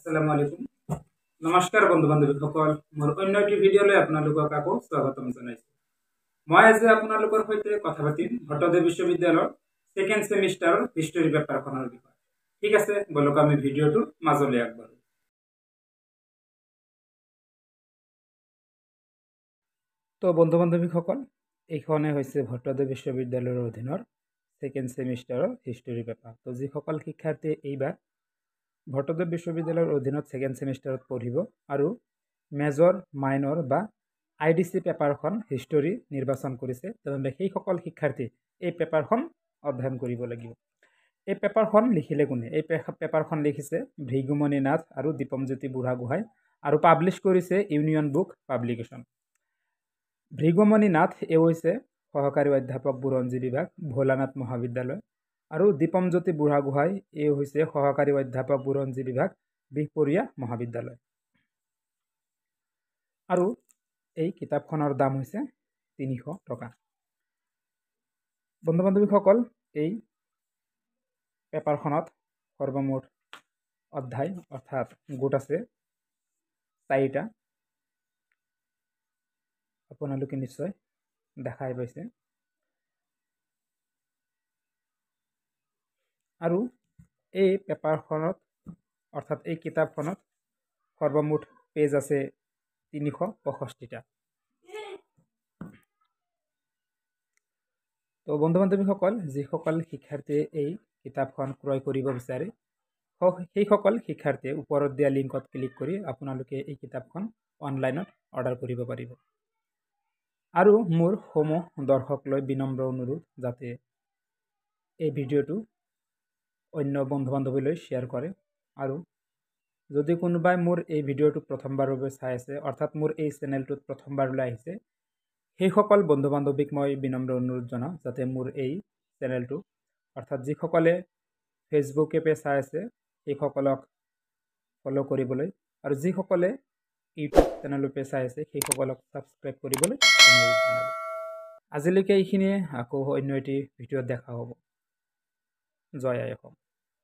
আসসালামু আলাইকুম। নমস্কাৰ বন্ধু বান্ধৱীসকল, মোৰ অন্য এটি ভিডিঅ'লৈ আপোনালোকক আকৌ স্বাগতম জনাইছোঁ। মই আজি আপোনালোকৰ সৈতে কথা পাতিম ভট্টদেৱ বিশ্ববিদ্যালয়ৰ ছেকেণ্ড ছেমিষ্টাৰৰ হিষ্টৰী পেপাৰখনৰ বিষয়ে। ঠিক আছে, বলক আমি ভিডিঅ'টোৰ মাজলৈ আগবাঢ়োঁ। তো বন্ধু বান্ধৱীসকল, এইখনে হৈছে ভট্টদেৱ বিশ্ববিদ্যালয়ৰ অধীনৰ ছেকেণ্ড ছেমিষ্টাৰৰ হিষ্টৰী পেপাৰ। তো যিসকল শিক্ষাৰ্থীয়ে এইবাৰ ভট্টদেৱ বিশ্ববিদ্যালয়ৰ অধীনত ছেকেণ্ড ছেমিষ্টাৰত পঢ়িব আৰু মেজৰ, মাইনৰ বা আইডিচি পেপাৰখন হিষ্টৰী নিৰ্বাচন কৰিছে, তেনেহ'লে সেইসকল শিক্ষাৰ্থী এই পেপাৰখন অধ্যয়ন কৰিব লাগিব। এই পেপাৰখন লিখিলে কোনে? এই পেপাৰখন লিখিছে ভৃগুমণি নাথ আৰু দীপমজ্যোতি বুঢ়াগোহাঁই আৰু পাব্লিছ কৰিছে union book publication. Bhrigumani Nath এওঁ হৈছে সহকাৰী অধ্যাপক, বুৰঞ্জী বিভাগ, ভোলানাথ মহাবিদ্যালয়, আৰু দীপমজ্যোতি বুঢ়াগোহাঁই এই হৈছে সহকাৰী অধ্যাপক, বুৰঞ্জী বিভাগ, বিহপুৰীয়া মহাবিদ্যালয়। আৰু এই কিতাপখনৰ দাম হৈছে 300 টকা। বন্ধু বান্ধৱীসকল, এই পেপাৰখনত সৰ্বমুঠ অধ্যায় অৰ্থাৎ গোট আছে 4টা, আপোনালোকে নিশ্চয় দেখাই পাইছে। আৰু এই পেপাৰখনত অৰ্থাৎ এই কিতাপখনত সৰ্বমুঠ পেজ আছে 365টা। তো বন্ধু বান্ধৱীসকল, যিসকল শিক্ষাৰ্থীয়ে এই কিতাপখন ক্ৰয় কৰিব বিচাৰে সেইসকল শিক্ষাৰ্থীয়ে ওপৰত দিয়া লিংকত ক্লিক কৰি আপোনালোকে এই কিতাপখন অনলাইনত অৰ্ডাৰ কৰিব পাৰিব। আৰু মোৰ সমূহ দৰ্শকলৈ বিনম্ৰ অনুৰোধ যাতে এই ভিডিঅ'টো অন্য বন্ধু বান্ধৱীলৈ শ্বেয়াৰ কৰে। আৰু যদি কোনোবাই মোৰ এই ভিডিঅ'টো প্ৰথমবাৰৰ বাবে চাই আছে, অৰ্থাৎ মোৰ এই চেনেলটোত প্ৰথমবাৰলৈ আহিছে, সেইসকল বন্ধু বান্ধৱীক মই বিনম্ৰ অনুৰোধ জনাওঁ যাতে মোৰ এই চেনেলটো, অৰ্থাৎ যিসকলে ফেচবুক এপে চাই আছে সেইসকলক ফ'ল' কৰিবলৈ, আৰু যিসকলে ইউটিউব চেনেলৰূপে চাই আছে সেইসকলক ছাবস্ক্ৰাইব কৰিবলৈ অনুৰোধ জনালোঁ। আজিলৈকে এইখিনিয়ে, আকৌ অন্য এটি ভিডিঅ'ত দেখা হ'ব। জয় আই অসম।